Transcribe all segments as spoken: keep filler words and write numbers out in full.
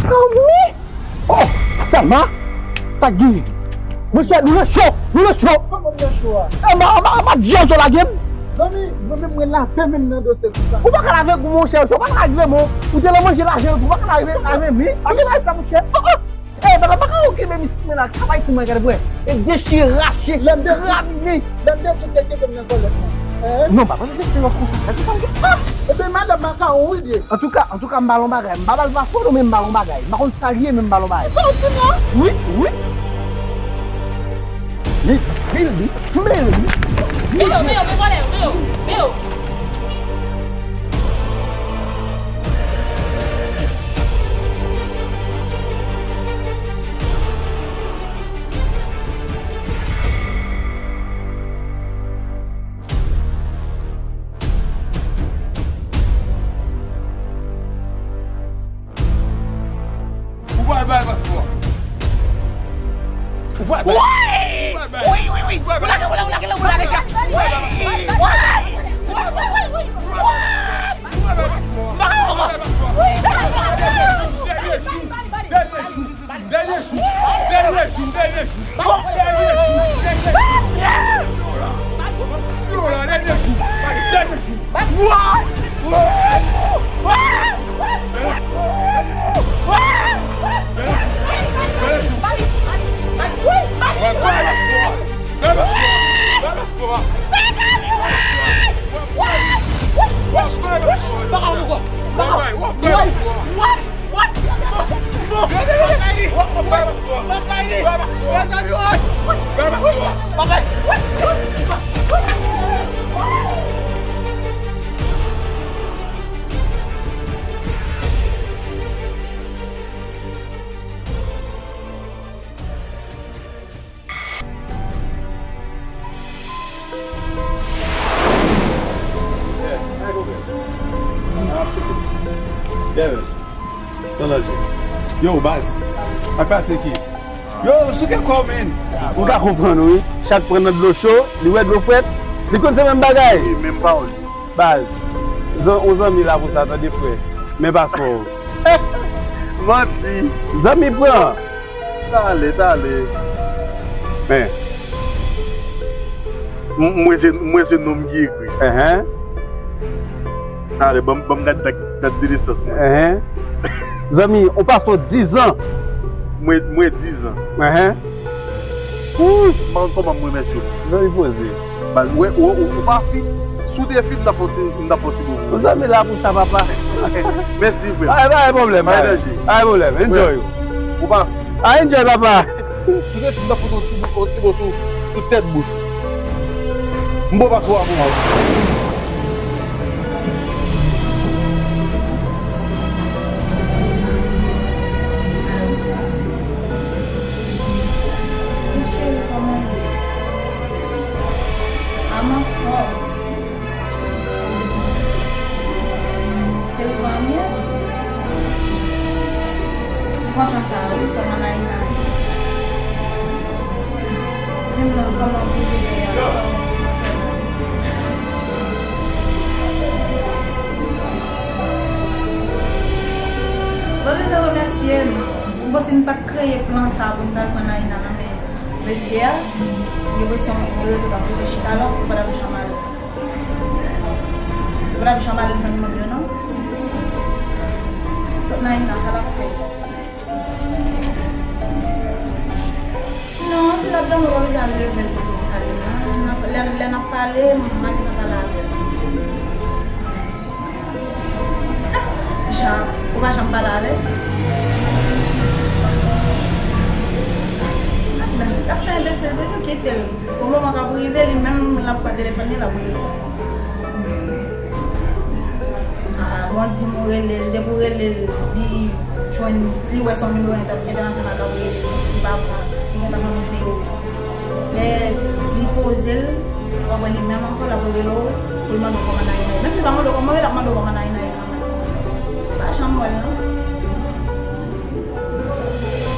Zanmi! Oh! Selma! Sa k genyen? Monchè, nou nan cho! Nou nan cho! Kòman nou nan cho a? Anba, anba, anba dyòl sa w lage m! Zanmi, mwen menm mwen lave men m nan dosye konsa. Ou pa ka lave kou monchè, ou pa ka lave men w. Ou te nan manje lajan, ou pa ka lave, lave men. Pa gen bagay sa monchè. Oh, oh! Eh, madanm, pa ka okipe miskin men la. Travay ti mwen gade vre. E dechire, rache, kramine. Lè m te di w te kite m nan kòlèt mwen. Eh? Non, papa, nou te fè yon konsa. Gade sa, gade. Ah! Ebyen, madanm makawon, wi, l ye. Antouka, antouka, m ba l yon bagay. M pa ba l paspò, non, men m ba l yon bagay. M pa konn sa l ye, men m ba l yon bagay. Sa w di m la? Wi, wi. Li, li, li, men li. Men yo, men yo, men vòlè yo, men yo, men yo. Ou pral bay paspò a. Ou pral bay. Wi! Ou pral bay. Wi, wi, wi. Ou pral bay. Ou lage, ou lage, ou lage, ou lage, ou lage. Wi! Wi! Wi! Ou pral bay paspò a. Ou pral bay paspò a. Ou pral bay paspò a. Dènye jou, dènye jou. Dènye jou, dènye jou, dènye jou. Dènye jou, dènye jou. Dènye jou. Dènye jou. Dènye jou. Yo, baz. Sa k pase ki? Yo, souke kò w, men. Ou ka konprann, wi. Chat pran nan dlo cho, li wè dlo frèt, li konn se menm bagay. Wi, menm pawòl. Baz, zan-, yon zanmi la pou sa, tande frè. Men paspò w. Manti. Zanmi pran. Tale, tale. Men. M-, mwen se, mwen se nonm ki ekri. Enhen. Tale, ban m, ban m gad dat, dat de nesans mwen. Enhen. Zanmi, ou pase dis zan. Mwen, mwen dis zan. Enhen. Ou, m pa konn kòman m remèsye w. Zanmi poze. Baz, ou, ou, ou, ou pa fin. Si w te fin, m t ap fè w ti, m t ap fè w ti bobo. Ou zanmi la pou sa, papa. Mèsi, frè. Pa, pa gen pwoblèm, pa gen danje. Pa gen pwoblèm, enjoy. Ou pa fin. Ah, enjoy, papa. Si w te fin, m t ap fè w ti, yon ti bo sou, sou tèt bouch ou. M bo paspò a pou ou. Mon chéri, kòman w ye? I'm anfòm. Te rive anmye? M kontan sa wi, kòman Naïna ye? Di m non, kòman w rive la, sa w fè? Ou pa bezwen remèsye m. Bon, si m pa t kreye plan sa pou m t al pran Naïna nan men mesye a, m gen enpresyon Ereto t ap rete chita la, ou pa t ap janm ale. Ou pa t ap janm ale jwenn moun yo, non. Kot Naïna, sa l ap fè? Non, si l ap dòmi, ou pa bezwen al leve l pou l salye m, non. N ap, lè, lè n ap pale, m a gentan pale avè l. Jan, ou pa janm pale avè l? L ap fè enbesil toujou, kite l. Yon moman k ap rive, li menm, l ap pran telefòn li, l ap rele w. Ah, bon, di m ou rele l, depi w rele l, li jwenn, li wè se yon nimewo entè-, entènasyonal k ap rele l, li pa pran, li gentan konnen se ou. Lè li poze l, w ap wè li menm ankò, l ap rele w pou l mande w kòman Naïna ye. Menm si l pa mande w kòman w ye, l ap mande w kòman Naïna ye kanmenm. M pa janm wè l, non.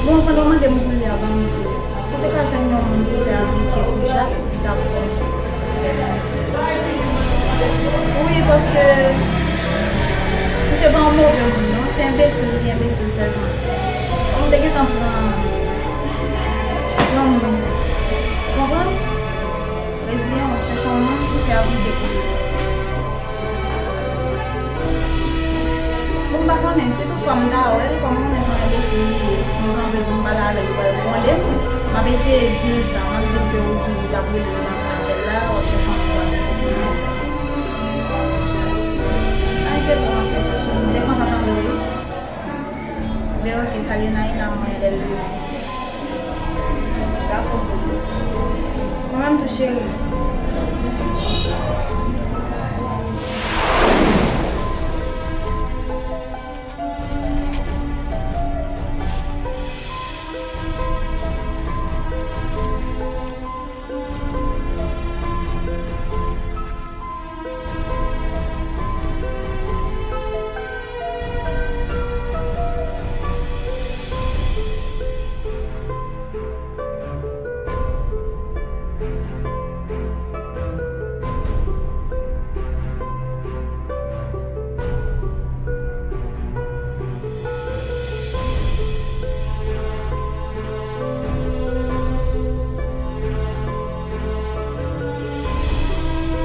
Bon, pandan w mande m pou li a, ban m di w. Si w te ka jwenn yon moun pou fè aplike pou Jak, li t ap bon. Wi, paske misye pa yon move moun, non. Se enbesil, li enbesil sèlman. Si toutfwa m ta wè l, kòm m konnen se yon enbesil li ye, si m kanpe pou m pale avè l, li pral gwonde m. M ap eseye di l sa, m ap di l ke ou di ou t ap rele m nan apèl la, w ap chèche yon moun pou apèl. Ay, ke bon, m ap fè sa, cheri. M te kontan tande w, wi. Ben, oke, salye Naïla, mwen, lè l rive. Dakò, boo. Mwen menm tou, cheri.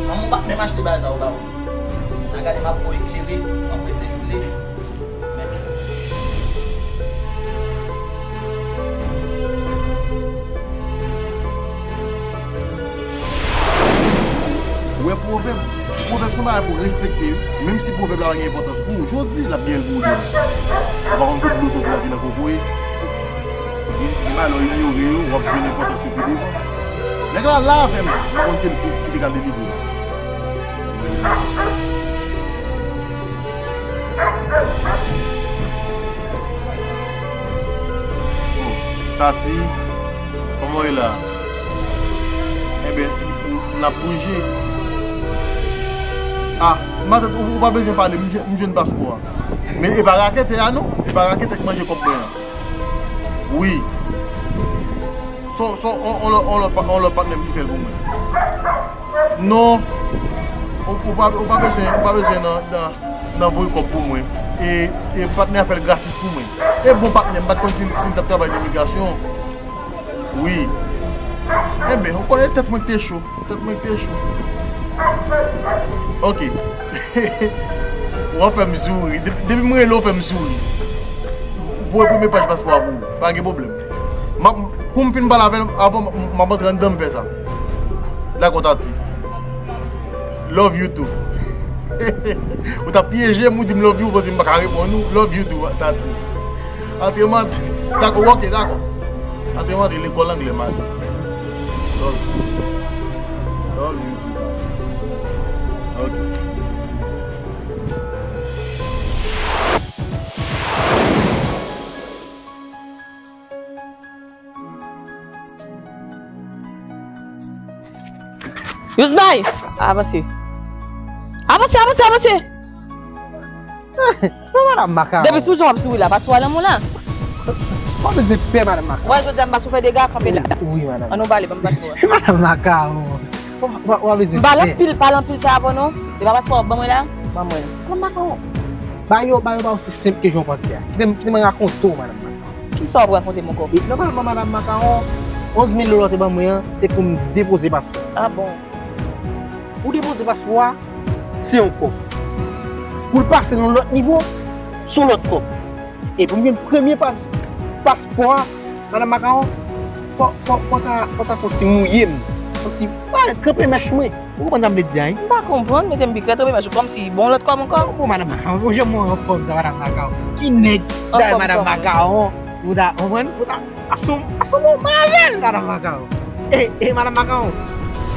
Manman w pa t menm achte bagay sa yo ba ou. N a gade m ap fè w eklere, m ap prese joule. Ou wè pwovèb? Pwovèb se yon bagay pou respekte, wi. Menm si pwovèb la pa gen enpòtans pou ou, jodi l ap gen l pou ou demen. Ou pa konn kote dlo soti la vin nan kokoye. Gen, gen bagay lè w inyore yo, w ap jwenn enpòtans yo pi devan. Nèg la la avè m, m pa konn se li ki, ki te ka delivre m. Oh, Tati, kòman w ye la? Enben, n, n ap bouje. Ah, matant, ou, ou pa bezwen pale, m jwenn, m jwenn paspò a. Men e pa raketè a non, e pa raketè k manje kòb mwen an. Wi. Se, se, on, on lòt, on lòt pa, on lòt patnè m ki fè l pou mwen. Non. Ou, ou pa, ou pa bezwen, ou pa bezwen nan, nan, nan voye kòb pou mwen. E, e patnè a fè l gratis pou mwen. E bon patnè, m pa t konn si, si l t ap travay nan imigrasyon. Wi. Enben, ou konnen tèt mwen k te cho. Tèt mwen k te cho. Ok. W ap fè m souri. Depi, depi m rele w, fè m souri. Voye premye paj paspò a pou ou. Pa gen pwoblèm. M ap, kou m fin pale avè l, avan m, m ap antre anndan m fè sa. Dakò, Tati. Love you too. Ou t ap pyeje m, ou di m love you, ou panse m pa ka reponn ou. Love you too, Tati. Antre m antre. Dakò, ok, dakò. Antre m antre, lekòl anglè m ale. Love you. Love you too, Tati. Ok. Yousbay! Avanse. Avanse, avanse, avanse! Bon, madanm Makaron. Depi sou jan w ap souri la, pa sou a lanmou la. Ou pa bezwen pè, madanm Makaron. Wè, jodi a m pa sou fè dega, kanpe la. Wi, madanm. Ann nou pale, ban m paspò a. Madanm Makaron. Ou pa, ou pa bezwen pè. M pale anpil, pale anpil sa avè w non. Se pa paspò w ap ban mwen la? Ban mwen. Madanm Makaron. Ba yo, ba yo, ba yo, se senp ke jan w panse a. Kite m, kite m rakonte w, madanm Makaron. Kisa w ap rakonte m ankò? E, nòmalman, madanm Makaron, onz mil dola w te ban mwen an, se pou m depoze paspò. Ah bon? Pou depoze paspò a, se yon kòb. Pou l pase nan lòt nivo, se yon lòt kòb. E pou m jwenn premye pas-, paspò a, madanm Makaron, fò, fò, fò ta, fò ta fè yon ti mouye m. Yon ti, pa, kanpe mèch mwen. Ou konprann sa m vle di a, wi? M pa konprann, mete m pi klè, kanpe mèch ou kòmsi bon lòt kòb ankò. Bon, madanm Makaron, bon, jan mwen anfòm sa, madanm Makaron. Ki nèg, dayè, madanm Makaron, ou ta, konprann? Ou ta, ason, ason bon, mavel, madanm Makaron. E, e, madanm Makaron.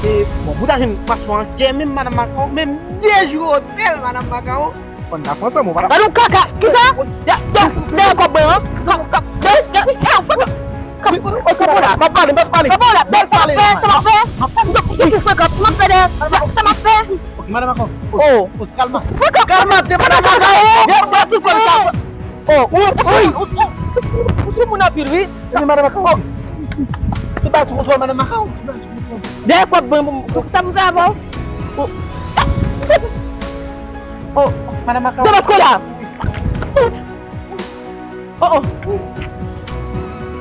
E, bon, pou ta jwenn paspò an, kè menm, madanm Makaron, menm de jou otèl, madanm Makaron. Fò n ta fè ansanm, ou pa. Gade yon kaka! Kisa? Ya, ya, dèyè kòb mwen an. Kap, kap, dèyè, dèyè, dèyè, fò n ta. Kap, kap, kap la, m ap pale, m ap pale. Kap la, bèl sa m ap fè, sa m ap fè. Yo, yo, yo, frekant, m ap fè dèyè. Sa m ap fè. Ok, madanm Makaron. Oh. Oh, kalma. Frekant. Kalma, te madanm Makaron. Yo, yo, ki fè sa? Oh, wi, wi. Ou sou moun anpil, wi. Epi madanm Makaron. Se pa twò fò, madanm Makaron. Dèyè kòb mwen, pou, pou sa m fè avè w? Oh. Oh, madanm Makaron. Demaske la. Oh, oh.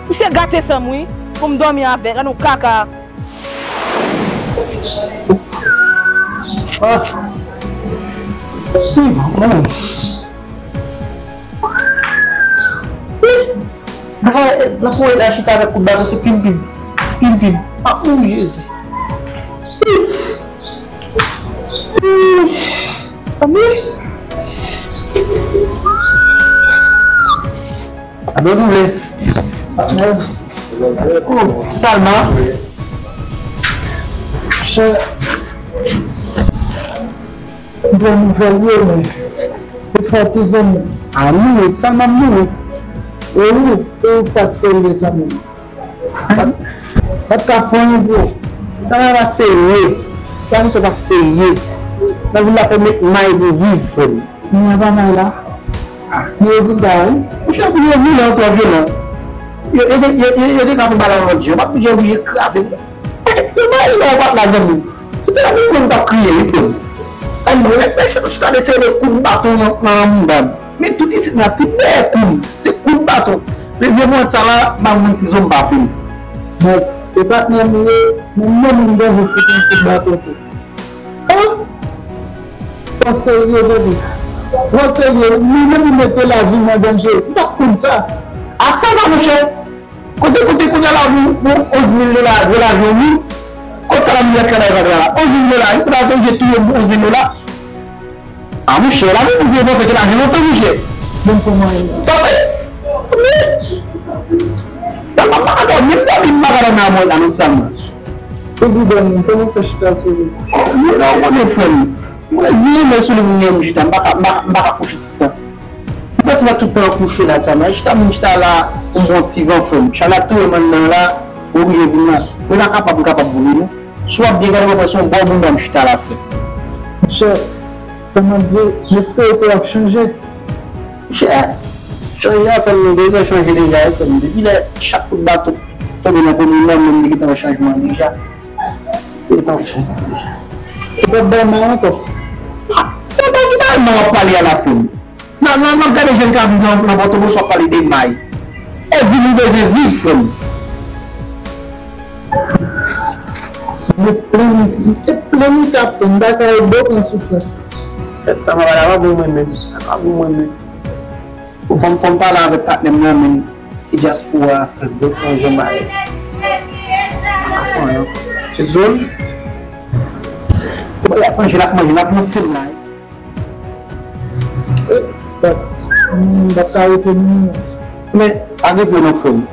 Misye gate san m, wi. Pou m dòmi avè l, gade yon kaka. Ah. Wi, manman. Nan forè, nan forè la chita avèk kout baton, se pim pim. Pim pim. M ap mouri, Jezi. Anmwey. Abe, nou vle. Oh, Salma. Chè. Bon nouvèl yo, men. Ou fè tou zanmi. A wi, Salma m mouri. E ou, e ou pa t serye, zanmi. Pa t ka fè anyen, bro. Sa la pa serye. Sa misye pa serye. Nan vil la fè met may pou viv, frè m. Mwen pa may la. Gen rezilta, wi. Monchè, pou yo vin ankò vyolan. Yo, yo, yo, yo, yo te ka fè bagay lòt jan. Pa pou yo vin kraze. Se may la ou pa t la, zanmi. Se te la menm mwen t ap kriye, wi, frè m. Anmwey, nèg fè chita, chita desène kout baton nan, nan mouda m. Men tout isit la, tout dèyè kou m, se kout baton. Men vye pwent sa la, m pa konn si zòn m pa fini. Bòs, e patnè m ye, men mwen menm m bezwen fout yon kout baton tou. An? Fò serye, zanmi. Fò serye, mwen menm m mete lavi m an danje. M pa t konn sa. Ak sa la, monchè. Kote, kote, kounye a la, pou, pou onz mil dola, gwo lajan, wi. Kot sa la, miliyè travay pa travay la? Onz mil dola, wi. Kounye a, te oblije touye m pou onz mil dola. A, monchè, la, mwen, mwen, mwen, fè lajan lontan, monchè. Bon, kòman e? Tanpri. Tanpri. Sa pa, pa ka dòmi, m dòmi, m pa ka dòmi a mwen la, non, sa, mwen. Epi, dòmi, kòman fè chita sou li? Oh, mwen, non, mwen, frè m. Mwen, zi, mwen, sou li, mwen, mwen, chita, m pa ka, m pa, m pa ka kouche. Ou pati la tout tan kouche la, Chana. Chita, moun chita la, pou m pran ti van, frè m. Chana tou, e mann nan la, ou oblije vin la. Mwen pa kapab, m kapab pou li, non. Si w ap byen gade, w ap wè se yon bò bounda m chita la, frè m. Monchè, sa m ap di w, m espere ke w ap chanje. Monchè, chanje a fè m bezwen chanje deja, wi, frè m. Depi lè chak kout baton tonbe nan komin nan, mwen, m te gentan wè chanjman an deja. M te gentan wè chanjman an deja. Ou p ap bay may ankò? Ah, se pa ki bay may w ap pale a la, frè m. Nan, nan, nan gade jèn k ap viv nan, nan Pòtoprens, w ap pale de may. E vi nou bezwen viv, frè m. Mwen plen, mwen plen mwen t ap plen, m pa ka ede w pran soufrans. Tèt sa pa, pa bon mwen menm. Sa pa bon mwen menm. Fò m, fò m pale avèk patnè m nan, men ki dyaspora, frè m, yo fè yon jan bagay. Chak zòn. Ou pa y ap manje, l ap manje, l ap lanse l la. Eh, Bats, m pa ka rete non. Men, pa gen pwoblèm non, frè m.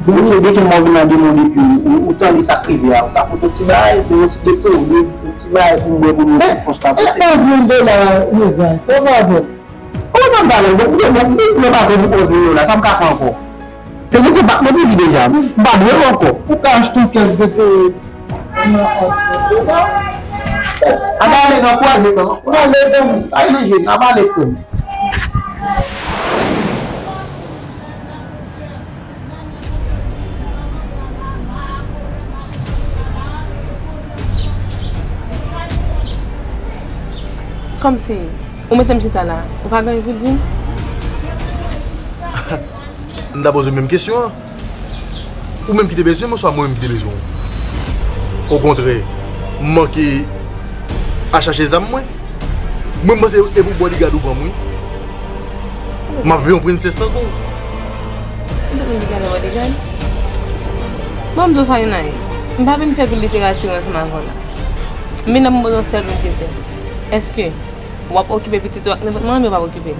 Zanmi, depi mwen vin nan de mond epi ou, ou tande sa k rive a, ou ka pote yon ti bagay, pou yon ti geto, yon ti bagay pou m bwè, pou m fè fòs la. Eh, onz mil dola, Rizvan, sa w fè avè l? Kòman sa m fè avè l? Bon, bon, bon, bon, bon, pa pou onz mil dola, sa m ka fè ankò? Se nou ki bat nan figi deja, m pa dwe l ankò. Ou ka achte yon kès de te nan asfalt la. An ale nan kwaze nan. An ale zanmi. Ay manje, n ap ale frè m. Kòmsi, ou mete m chita la, ou pa gen anyen pou di m? M ta poze w menm kesyon an. Ou menm ki te bezwen m, oswa mwen menm ki te bezwen w? Okontrè, m manke a chache zam mwen. Mwen, m panse e pou bodyguard ou pran m, wi. M ap veye yon prensès tankou w. Ou te vin vin gade bodyguard? Bon, m di w Farinay, m pa vin fè kou literati ansanm avè w la. M vin la pou m poze w sèl yon kesyon. Èske w ap okipe pitit ou ak nenpòt manman, oubyen w p ap okipe l?